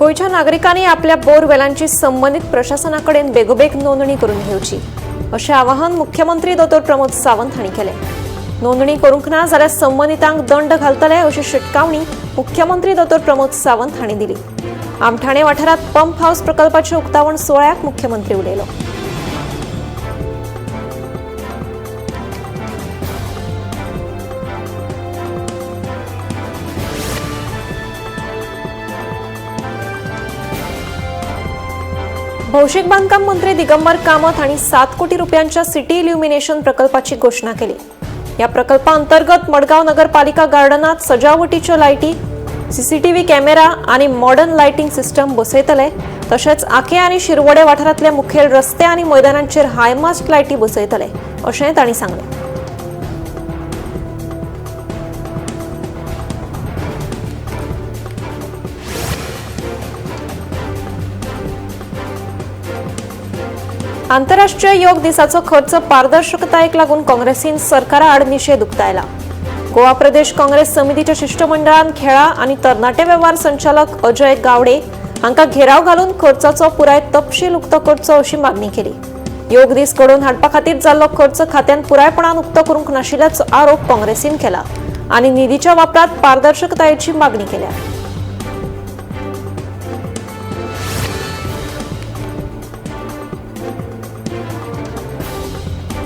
गोंयच्या नागरिकांनी आपल्या बोरवेलांची संबंदीत प्रशासना कडेन बेगोबेग नोंदणी करून घेवची अशें आवाहन मुख्यमंत्री दोतोर प्रमोद सावंत हांणी केलें। नोंदणी करूंक ना जाल्यार संबंदितांक दंड घालतले अशी शिटकावणी मुख्यमंत्री दोतोर प्रमोद सावंत हांणी दिली। आमठाणे वाठारांत पंप हावस प्रकल्पाचे उक्तावण सुवाळ्याक मुख्यमंत्री उलयलो। भौशीक बांधकाम मंत्री दिगंबर कामत हांणी 7 कोटी रुपयांच्या सिटी इल्युमिनेशन प्रकल्पाची घोशणा केली। या प्रकल्पाअंतर्गत मडगांव नगरपालिका गार्डनात सजावटीच्यो लायटी, सीसीटीव्ही कॅमेरा आनी मॉडर्न लायटिंग सिस्टम बसयतले। तशेंच आके आनी शिरवडे वाठारांतले मुखेल रस्ते आनी मैदानांचेर हायमास्ट लायटी बसयतले अशें तांणी सांगलें। आंतरराष्ट्रीय योग दिसाचो खर्च पारदर्शकतायेक लागून काँग्रेसीन सरकारा आड निशेध उक्तायला। गोवा प्रदेश काँग्रेस समितीच्या शिष्टमंडळान खेळा आनी तरणाटे वेव्हार संचालक अजय गावडे हांकां घेराव घालून खर्चाचो पुराय तपशील उक्तो करचो अशी मागणी केली। योग दीस घडोवन हाडपा खातीर जाल्लो खर्च खात्यान पुरायपणान उक्तो करूंक नाशिल्ल्याचो आरोप काँग्रेसीन केला आनी निधीच्या वापरांत पारदर्शकतायेची मागणी केल्या।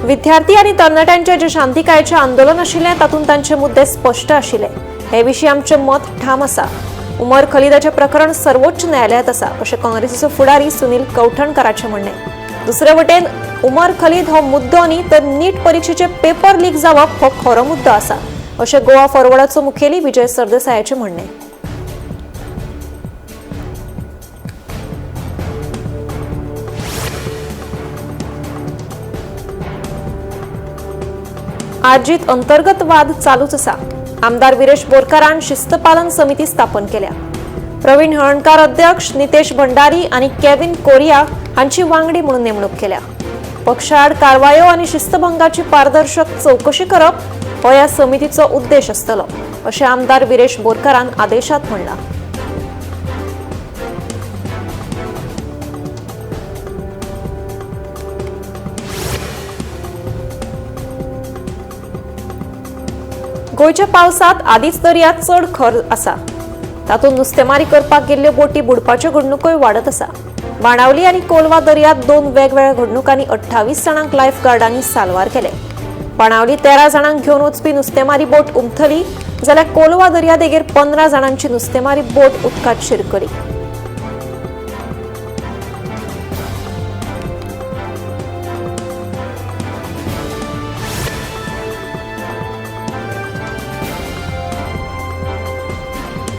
विद्यार्थी आनी तरणाट्यांचे जे शांतिकायेचें आंदोलन आशिल्लें तातूंत तांचे मुद्दे स्पश्ट आशिल्ले। हे विशीं आमचें मत ठाम आसा। उमर खलीदाचें प्रकरण सर्वोच्च न्यायालयांत आसा अशें काँग्रेसीचो फुडारी सुनील कवठणकराचें म्हणणें। दुसरे वटेन उमर खलीद हो मुद्दो न्ही तर नीट परिक्षेचे पेपर लीक जावप हो खरो मुद्दो आसा अशें गोवा फॉरवर्डाचो मुखेली विजय सरदेसायाचें म्हणणें। आर्जीत अंतर्गत वाद चालूच आसा। आमदार विरेश बोरकारान शिस्तपालन समिती स्थापन केल्या। प्रवीण हळणकार अध्यक्ष, नितेश भंडारी आनी केविन कोरिया हांची वांगडी म्हणून नेमणूक केल्या। पक्षाआड कारवायो आनी शिस्तभंगाची पारदर्शक चौकशी करप हो ह्या समितीचो उद्देश आसतलो अशें आमदार विरेश बोरकारान आदेशात म्हणलां। गोंयच्या पावसांत आदींच दर्या चड खर आसा, तातूंत नुस्तेमारी करपाक गेल्ल्यो बोटी बुडपाच्यो घडणुकोय वाडत आसा। बाणावली आनी कोलवा दर्यांत 2 वेगवेगळ्या घडणुकांनी 28 जाणांक लायफ गार्डांनी साल्वार केले। बाणावली 13 जाणांक घेवन वचपी नुस्तेमारी बोट उमथली जाल्यार कोलवा दर्यादेगेर 15 जाणांची नुस्तेमारी बोट उदकांत शिरकली।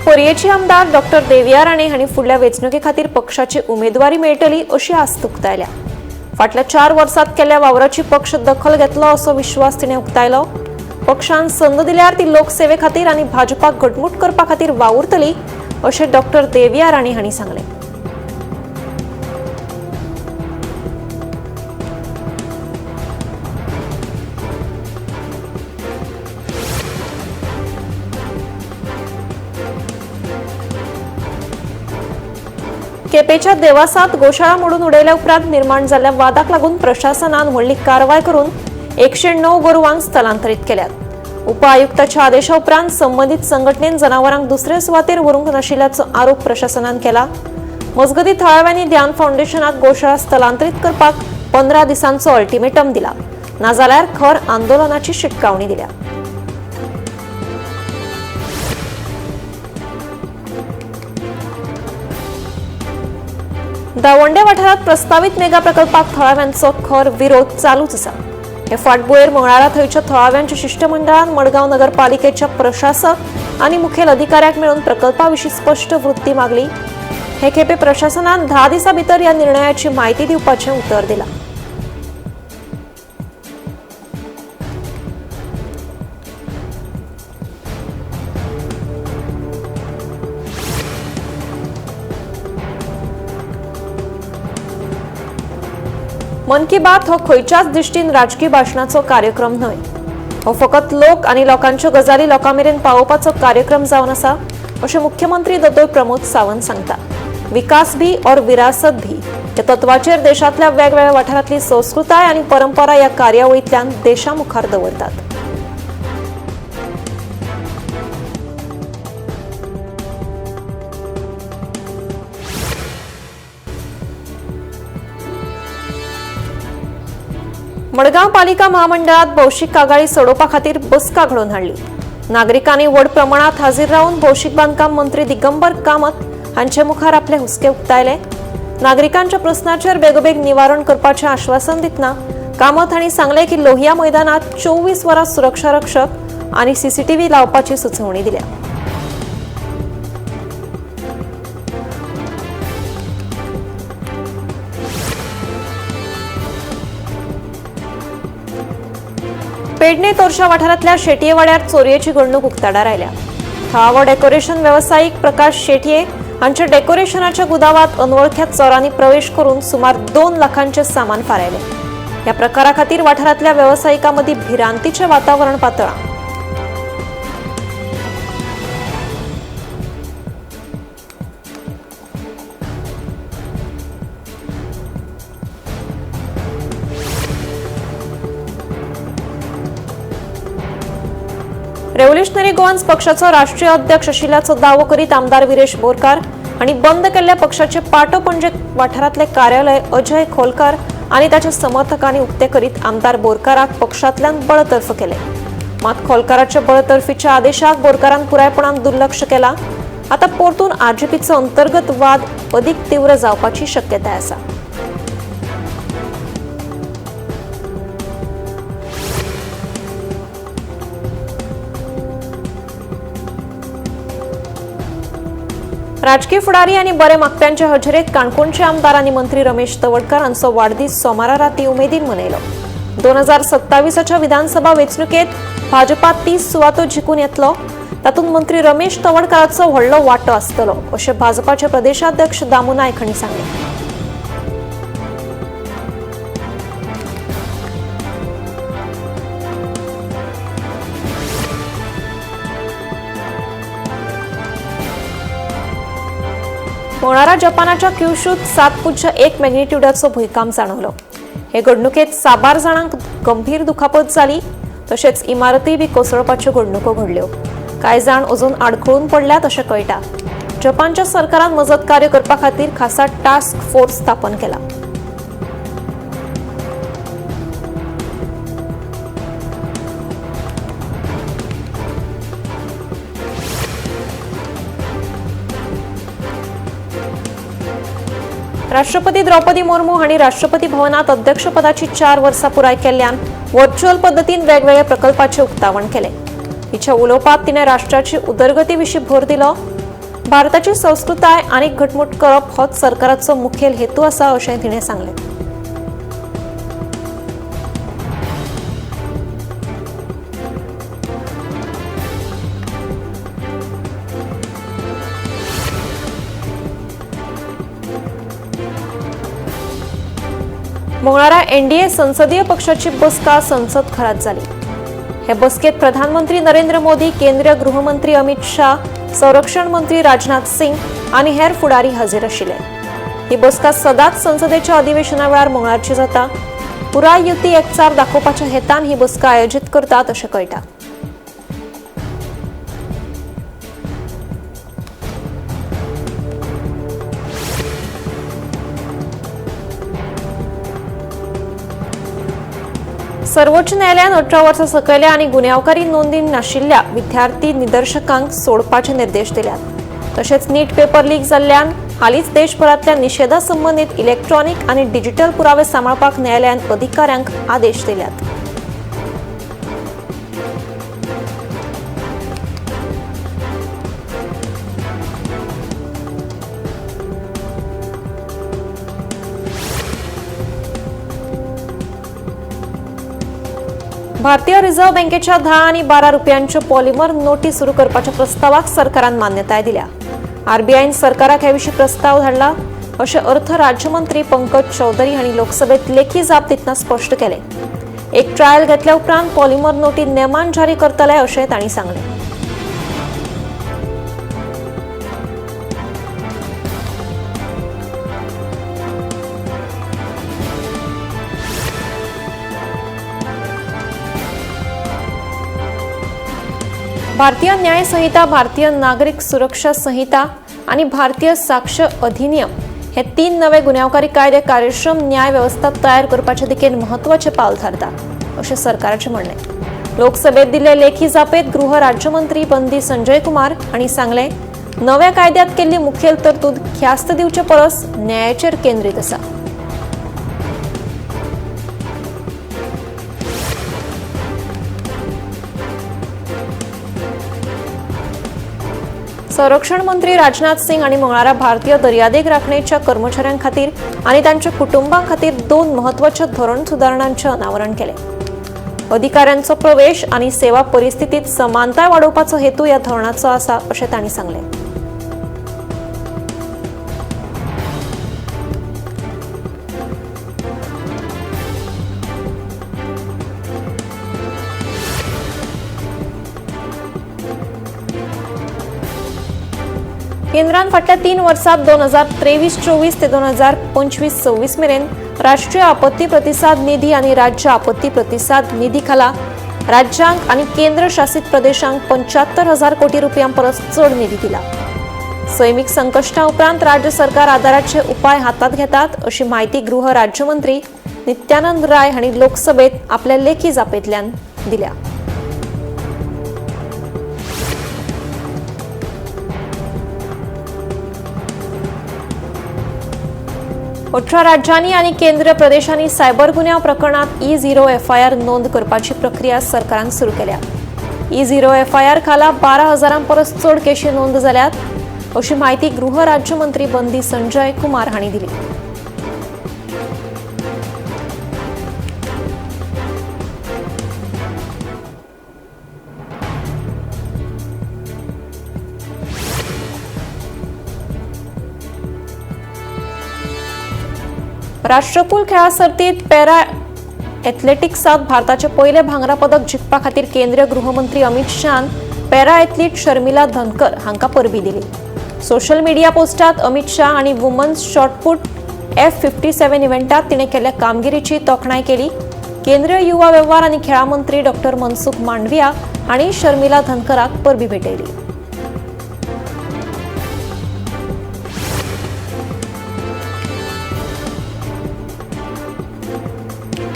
पर्येची आमदार डॉक्टर देविया राणे हांणी फुडल्या वेंचणुके खातीर पक्षाची उमेदवारी मेळटली अशी आस्त उक्तायल्या। फाटल्या 4 वर्सांत केल्ल्या वावराची पक्ष दखल घेतलो असो विश्वास तिणें उक्तायलो। पक्षान संद दिल्यार ती लोकसेवे खातीर आनी भाजपाक घटमूट करपा खातीर वावुरतली अशें डॉक्टर देविया राणे हांणी सांगलें। केपेच्या देवासात गोशाळा मोडून उडयल्या उपरांत निर्माण जाल्ल्या वादाक लागून प्रशासनान व्हडली कारवाय करून 109 गोरवांक स्थलांतरीत केल्यात। उपआयुक्ताच्या आदेशा उपरांत संबंदीत संघटनेन जनावरांक दुसरे सुवातेर व्हरूंक नाशिल्ल्याचो आरोप प्रशासनान केला। मजगतीं थळाव्यांनी ध्यान फावंडेशनाक गोशाळा स्थलांतरीत करपाक 15 दिसांचो अल्टिमेटम दिला, नाजाल्यार खर आंदोलनाची शिटकावणी दिल्या। दावंडे वाठारांत प्रस्तावीत मेगा प्रकल्पाक थळाव्यांचो खर विरोध चालूच आसा। हे फाटभुंयेर मंगळारा थंयच्या थळाव्यांच्या शिष्टमंडळान मडगांव नगरपालिकेच्या प्रशासक आनी मुखेल अधिकाऱ्याक मेळून प्रकल्पा विशीं स्पश्ट वृत्ती मागली। हे खेपे प्रशासनान 10 दिसां भितर ह्या निर्णयाची म्हायती दिवपाचें उतर दिलां। मन की बात हो खंयच्याच दृश्टीन राजकी भाशणाचो कार्यक्रम न्हय, हो फकत लोक आनी लोकांच्यो गजाली लोकां मेरेन पावोवपाचो कार्यक्रम जावन आसा अशें मुख्यमंत्री दोतोर प्रमोद सावंत सांगता। विकास भी और विरासत भी ह्या तत्वाचेर देशांतल्या वेगवेगळ्या वाठारांतली संस्कृताय आनी परंपरा ह्या कार्यावळींतल्यान देशा मुखार दवरतात। मडगांव पालिका महामंडळात भौशीक कागाळी सोडोवपा खातीर बसका घडोवन हाडली। नागरिकांनी व्हड प्रमाणात हाजीर रावन भौशीक बांदकाम मंत्री दिगंबर कामत हांचे मुखार आपले हुस्के उक्तायले। नागरिकांच्या प्रस्नाचेर बेगोबेग निवारण करपाचें आश्वासन दितना कामत हांणी सांगलें की लोहिया मैदानात 24 वरां सुरक्षा रक्षक आनी सीसीटीव्ही लावपाची सुचोवणी दिल्या। पेडणे तोरशा वाठारांतल्या शेटयेवाड्यार चोरयेची घडणूक उक्ताडार आयल्या। थळावो डेकोरेशन वेवसायीक प्रकाश शेटये हांच्या डेकोरेशनाच्या गुदावात अनवळख्या चोरांनी प्रवेश करून सुमार 2 लाखांचे सामान फारायले। ह्या प्रकारा खातीर वाठारांतल्या वेवसायिकां मदीं भिरांतीचें वातावरण पातळ्ळां। रेव्होल्युशनरी गोवन्स पक्षाचो राष्ट्रीय अध्यक्ष आशिल्ल्याचो दावो करीत आमदार विरेश बोरकार आनी बंद केल्ल्या पक्षाचे पाटो पणजे वाठारांतले कार्यालय अजय खोलकार आनी ताच्या समर्थकांनी उक्ते करीत आमदार बोरकाराक पक्षांतल्यान बळतर्फ केले। मात खोलकाराच्या बळतर्फीच्या आदेशाक बोरकारान पुरायपणान दुर्लक्ष केला। आता परतून आरजीपीचो अंतर्गत वाद अदीक तीव्र जावपाची शक्यताय आसा। राजकीय फुडारी आनी बरे मागप्यांच्या हजेरेत काणकोणचे आमदार आनी मंत्री रमेश तवडकर हांचो वाडदीस सोमारा राती उमेदीन मनयलो। 2027च्या विधानसभा वेंचणुकेत भाजपा 30 सुवातो जिखून येतलो, तातूंत मंत्री रमेश तवडकराचो व्हडलो वांटो आसतलो अशें भाजपाचे प्रदेशाध्यक्ष दामू नायक हांणी सांगलें। मंगळारा जपानाच्या क्युशूत 7.1 मॅग्निट्यूडाचो भूंयकांप जाणवलो। हे घडणुकेत साबार जाणांक गंभीर दुखापत जाली, तशेंच इमारती बी कोसळपाच्यो घडणुको घडल्यो। कांय जाण अजून आडखळून पडल्यात अशें कळटा। जपानच्या सरकारान मजत कार्य करपा खातीर खासा टास्क फोर्स स्थापन केला। राष्ट्रपती द्रौपदी मुर्मू हांणी राष्ट्रपती भवनात अध्यक्षपदाची 4 वर्सां पुराय केल्ल्यान व्हर्च्युअल पद्दतीन वेगवेगळ्या प्रकल्पाचें उक्तावण केलें। हिच्या उलोवपांत तिणें राष्ट्राची उदरगती विशीं भर दिलो। भारताची संस्कृताय आनीक घटमूट करप होच सरकाराचो मुखेल हेतू आसा अशें तिणें सांगलें। मंगळारा एनडीए संसदीय पक्षाची बसका संसद घरात जाली। हे बसकेत प्रधानमंत्री नरेंद्र मोदी, केंद्रीय गृहमंत्री अमित शाह, संरक्षण मंत्री राजनाथ सिंग आनी हेर फुडारी हजर आशिल्ले। ही बसका सदांच संसदेच्या अधिवेशना वेळार मंगळारची जाता। पुराय युती एकचार दाखोवपाच्या हेतान ही बसका आयोजीत करतात अशें कळटा। सर्वोच्च न्यायालयान 18 वर्सां सकयल्या आनी गुन्यांवकारी नोंदी नाशिल्ल्या विद्यार्थी निदर्शकांक सोडपाचे निर्देश दिल्यात। तशेंच नीट पेपर लीक जाल्ल्यान हालींच देशभरांतल्या निशेधा संबंदीत इलेक्ट्रॉनिक आनी डिजिटल पुरावे सांबाळपाक न्यायालयान अधिकाऱ्यांक आदेश दिल्यात। भारतीय रिझर्व्ह बँकेच्या 10 आणि 12 रुपयांच्यो पॉलिमर नोटी सुरू करपाच्या प्रस्तावाक सरकारान मान्यताय दिल्या। आरबीआयन सरकाराक हे विशीं प्रस्ताव धाडला अशें अर्थ राज्यमंत्री पंकज चौधरी हांणी लोकसभेत लेखी जाप दितना स्पश्ट केलें। एक ट्रायल घेतल्या उपरांत पॉलिमर नोटी नेमान जारी करतले अशें तांणी सांगलें। भारतीय न्याय संहिता, भारतीय नागरीक सुरक्षा संहिता आनी भारतीय साक्ष अधिनियम हे 3 नवे गुन्यांवकारी कायदे कार्यक्षम न्याय वेवस्था तयार करपाचे दिकेन म्हत्वाचें पावल थारता अशें सरकाराचें म्हणणें। लोकसभेत दिल्ले लेखी जापेत गृह राज्यमंत्री बंदी संजय कुमार हांणी सांगलें, नव्या कायद्यात केल्ली मुखेल तरतूद ख्यास्त दिवचे परस न्यायाचेर केंद्रीत आसा। संरक्षण मंत्री राजनाथ सिंग हांणी मंगळारा भारतीय दर्यादेग राखणेच्या कर्मचाऱ्यां खातीर आनी तांच्या कुटुंबां खातीर 2 म्हत्वाच्या धोरण सुदारणांचें अनावरण केलें। अधिकाऱ्यांचो प्रवेश आनी सेवा परिस्थितीत समानताय वाडोवपाचो हेतू ह्या धोरणाचो आसा अशें तांणी सांगलें। केंद्रान फाटल्या 3 वर्सात 2023-24 ते 2025-26 मेरेन राष्ट्रीय आपत्ती प्रतिसाद निधी आनी राज्य आपत्ती प्रतिसाद निधी खाला राज्यांक आनी केंद्र शासित प्रदेशांक 75,000 कोटी रुपयां परस चड निधी दिला। सैमीक संकश्टा उपरांत राज्य सरकार आदाराचे उपाय हातात घेतात अशी म्हायती गृह राज्यमंत्री नित्यानंद राय हांणी लोकसभेत आपल्या लेखी जापेंतल्यान दिल्या। 18 राज्यांनी आनी केंद्र प्रदेशांनी सायबर गुन्यांव प्रकरणात E0 FIR नोंद करपाची प्रक्रिया सरकारान सुरू केल्या। E0 FIR खाला 12,000 परस चड केशी नोंद जाल्यात अशी म्हायती गृह राज्यमंत्री बंदी संजय कुमार हांणी दिली। राष्ट्रकुल खेळा सर्तीत पॅरा एथलेटिक्सात भारताचे पयले भांगरा पदक जिखपा खातीर केंद्रीय गृहमंत्री अमित शहान पॅरा एथलीट शर्मिला धनकर हांकां परबी दिली। सोशल मिडिया पोस्टात अमित शाह आनी वुमन्स शॉटपूट F57 इव्हेंटात तिणें केल्ल्या कामगिरीची तोखणाय केली। केंद्रीय युवा वेव्हार आनी खेळा मंत्री डॉ मनसुख मांडविया हांणी शर्मिला धनकराक परबी भेटयली।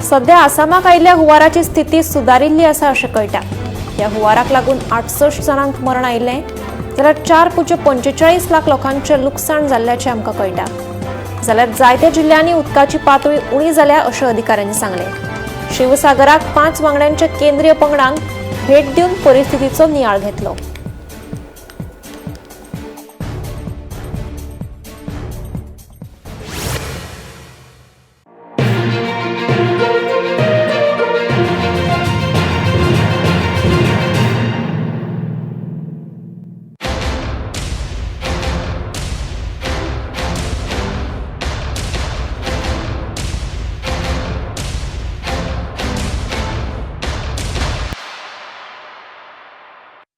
सध्या आसामाक आयिल्ल्या हुंवाराची स्थिती सुदारिल्ली आसा अशें कळटा। ह्या हुंवाराक लागून 68 जाणांक मरण आयिल्लें जाल्यार 4.45 लाख लोकांचें लुकसाण जाल्ल्याचें आमकां कळटा। जाल्यार जायत्या जिल्ल्यांनी उदकाची पातळी उणी जाल्या अशें अधिकाऱ्यांनी सांगलें। शिवसागराक 5 वांगड्यांच्या केंद्रीय पंगडान भेट दिवन परिस्थितीचो नियाळ घेतलो।